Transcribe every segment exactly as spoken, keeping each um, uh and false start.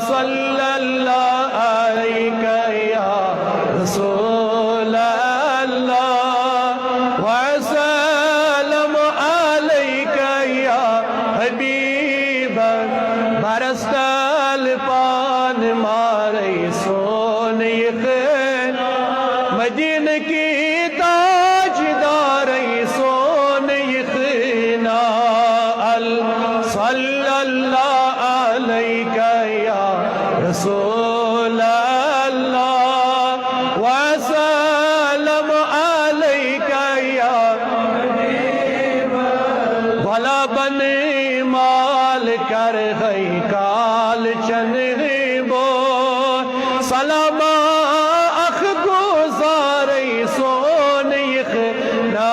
صلی اللہ علیک یا رسول اللہ، وسلم علیک یا حبیب۔ برستل پان مارے سون یخ مدینہ کی تاجدارے سون یخ نا۔ ال-، صلی اللہ علیک یا رسول اللہ، وسلم علیک یا۔ بھلا بن مال کر گئی کال چنہ بو، سلام اخ گزارے سون یخ نا۔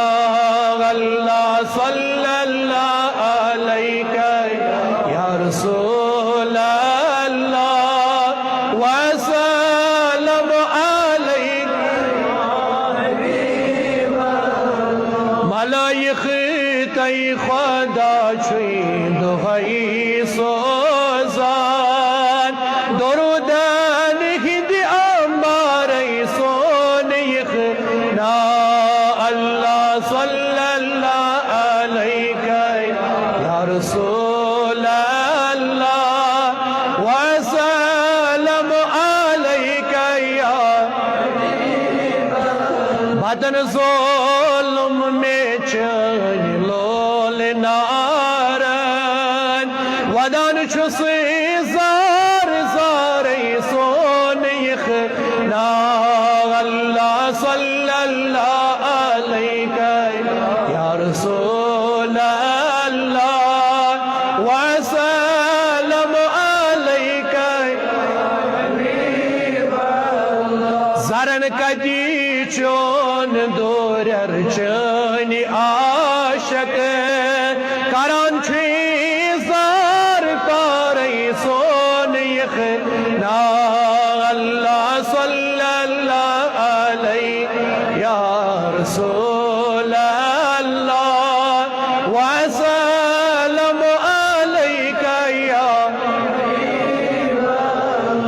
اللہ صلی اللہ علیک یا رسول اللہ، وسلم علیک۔ ملائک تئی خدا چھوئی دہائی سوزان، درودن ہند امبارے سون یخ نا۔ اللہ صلی اللہ علیک یا رسول اللہ، وسلم علیک یا۔ بدن ظلم میں چین لول نارن، ودان چھس زار زارے سون یخ نا۔ اللہ صلی اللہ علیک یا رسول اللہ، وسلم علیک۔ زرن کدی چون دورر چنی عاشق، کران چھی زار پارے سون یخ نا۔ اللہ صلی اللہ علیہ یا رسول اللہ، وسلم علیک یا۔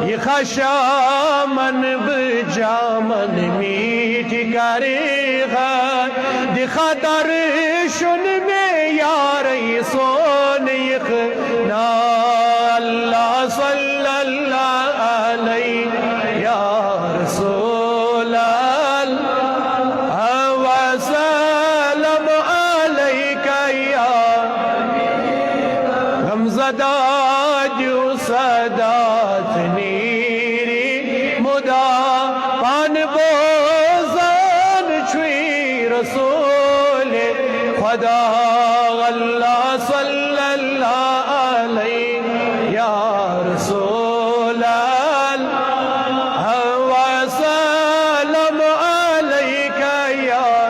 یہ خشامن بجامن میٹھ کرے گا، دکھا در شن میں یار سون یخ نا۔ اللہ صلی اللہ علیہ یا رسول اللہ، وسلم علیک یا۔ غمزدہ دیو صدا تنیری مدا، پان بوزان چھوئی رسول خدا۔ اللہ صلی اللہ علیہ یا رسول اللہ، وسلم علیک یا۔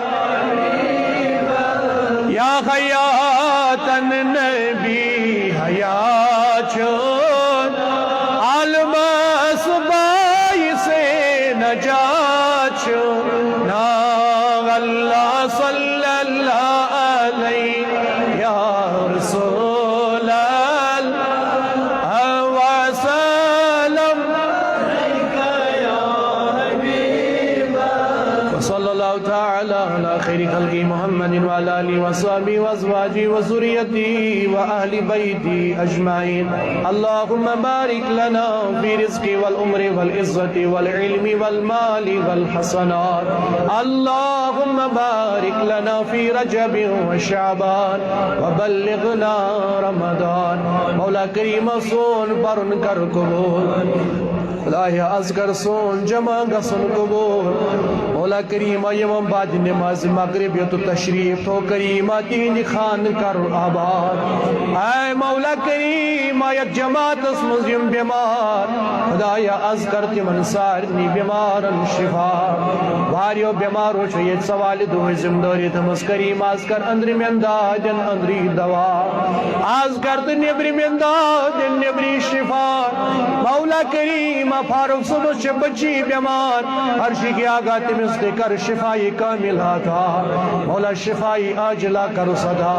یا حیاتن نبی حیات چون، عالمس باعث نجات چون۔ نا اللہ صلی اللہ علیہ یا رسول اللہ، وسلم۔ وصلى الله تعالى على خير خلقه محمد وعلى آله وصحبه وأزواجه وذريته وأهل بيته أجمعين. اللهم بارك لنا في رزق والعمر والعزة والعلم والمال والحسنات. اللهم بارك لنا في رجب وشعبان وبلغنا رمضان. مولا کریم سون پرن کر قبول. خدایا، از کر سون جمع گژھُن قبول۔ مولا کریما، یِمن بعد نماز مغرب یوٚت تشریف تھوٚو، کریما، تِہنٛدِ خانہٕ کر آباد۔ اے مولا کریما، یتھ جماعتس منٛز یِم بیمار، خدایا، از کر تِمن سارنٕے بیمارن شفا۔ واریاہو بیمارو چھِ ییٚتہِ سوالہِ دُہٕچ ذمہٕ دٲری تھٲومٕژ، کریما، از کر أنٛدرِمٮ۪ن دادٮ۪ن أنٛدری دوا۔ از کر تہٕ نیٚبرِمٮ۪ن دادٮ۪ن نیٚبری شفا۔ مولا کریم، فاروق صٲبس چھِ بچی بیمار، عرشی کی آقا تٔمِس تہِ کر شفای کامل عطا، مولا شفای عاجلہ کرُس عطا۔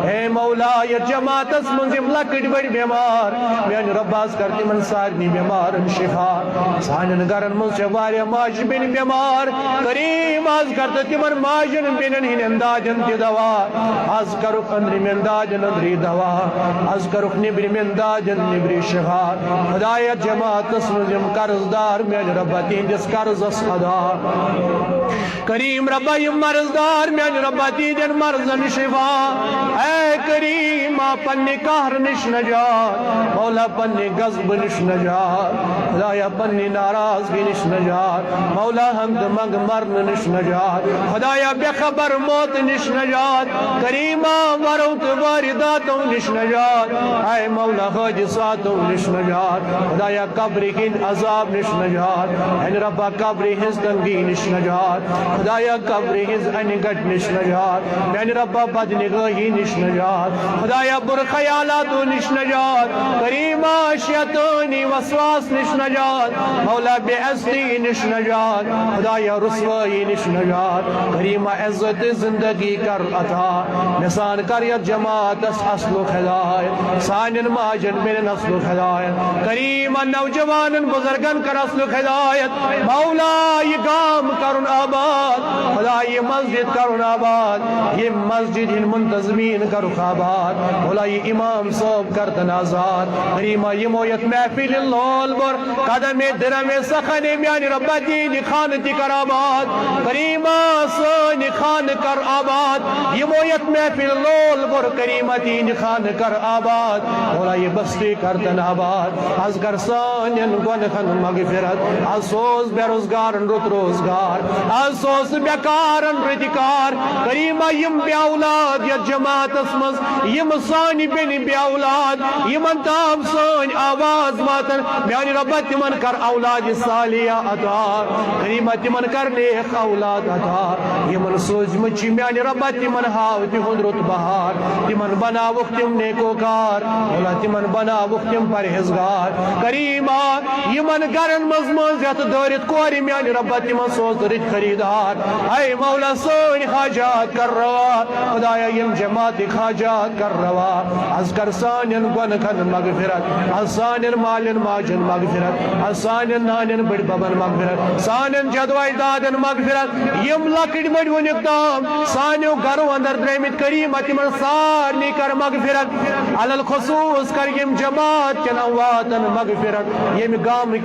اے مولا، یتھ جماعتس منٛز یِم لۄکٕٹۍ بٔڑۍ بیمار، میانہِ رۄبہ از کر تِمن سارنٕے بیمارن شفا۔ سانٮ۪ن گرن منٛز چھِ واریاہ ماجہِ بیٚنہِ بیمار، کریم از کر تہٕ تِمن ماجن بیٚنٮ۪ن ہٕنٛدٮ۪ن دادٮ۪ن تہِ دوا۔ از کرُکھ أنٛدرِمٮ۪ن دادٮ۪ن أنٛدری دوا، از کرُکھ نیٚبرِمٮ۪ن دادٮ۪ن نیٚبری شفا۔ خدایا، جماعتس منٛز یِم قرض دار، میانہِ رۄبہ تِہنٛدِس قرضس ادا۔ کریم رۄبہ، یِم مرض دار، میانہِ رۄبہ تِہنٛدٮ۪ن مرضن شفا۔ اے کریما، پننہِ قہر نِش نجات، مولا پننہِ غضبہٕ نِش نجات، خدایا پننہِ ناراضگی نِش نجات، مولا ہنٛگتہٕ منٛگہٕ مرنہٕ نِش نجات، خدایا بے خبر موت نِش نجات، کریما ورو تہٕ وارداتو نِش نجات، اے مولا حٲدثاتو نِش نجات، خدایا قبرِ ہٕنٛدِ عذاب نِش نجات، میانہِ رۄبہ قبرِ ہٕنٛز تنگی نِش نجات، خدایا قبرِ ہٕنٛز انہِ گٹہِ نِش نجات، میانہِ رۄبہ بدنگٲہی نِش نجات، خدایا بُرٕ خیالاتو نِش نجات، کریما شیطٲنی وسواس نِش نجات، مولا بے عزتی نِش نجات، خدایا رسوٲیی نِش نجات، کریما عزت زندگی کر عطا، نثار کر یتھ جماعتس اصلُک ہدایت، سانٮ۪ن ماجن بیٚنٮ۪ن اصلُک ہدایت، کریما نوجوانن بزرگن کر اصلُک ہدایت، مولا یہِ گام کرُن آباد، خدا یہِ مسجد کرُن آباد، یہِ مسجد ہٕنٛدۍ منتظمین کرُکھ آباد، مولا یہِ امام صٲب کرتن آزاد، کریما یِمو یتھ محفل لول بر قدم درم سخن میانہِ رۄبہ تِہنٛدِ خانہٕ تہِ کر آباد، کریما سٲنۍ خانہٕ کر آباد، یِمو یتھ محفل لول بر کریما تِہنٛدِ خانہٕ کر آباد، مولا یہِ بستی کرتن آباد، از کر سانٮ۪ن گۄنہن مغفرت، از سوز بے روزگارن رُت روزگار، از سوز بیکارن رٕتۍ کار، کریما یِم بے اولاد یتھ جماعتس منٛز، یِم سانہِ بیٚنہِ بے اولاد، یِمن تام سٲنۍ آواز واتن، میانہِ رۄبہ تِمن کر اولاد صالحہ عطا، کریما تِمن کر نیک اولاد عطا، یِمن سوٗزمٕتۍ چھِ میانہِ رۄبہ تِمن ہاو تِہُنٛد رُت بہار، تِمن بناوُکھ تِم نیکوکار، مولا تِمن بناوُکھ تِم پرہیزگار، کریما یِمن گرن منٛز منٛز یتھ دٲرِتھ کورِ میانہِ رۄبہ تِمن سوز رٕتۍ خریدار، اے مولا سٲنۍ حاجات کر روا، خدایا یِم جماعتٕکۍ حاجات کر روا، از کر سانٮ۪ن گۄنہن مغفرت، از سانٮ۪ن مالٮ۪ن ماجن مغفرت، از سانٮ۪ن نانٮ۪ن بٔڈۍ ببن مغفرت، سانٮ۪ن جدو اجدادن مغفرت، یِم لۄکٕٹۍ بٔڈۍ وُنیُک تام سانیو گرو اندر درٲمٕتۍ کریما تِمن سارنٕے کر مغفرت، علی الخصوص کر یِم جماعت کٮ۪ن امواتن مغفرت، ییٚمہِ گامٕکۍ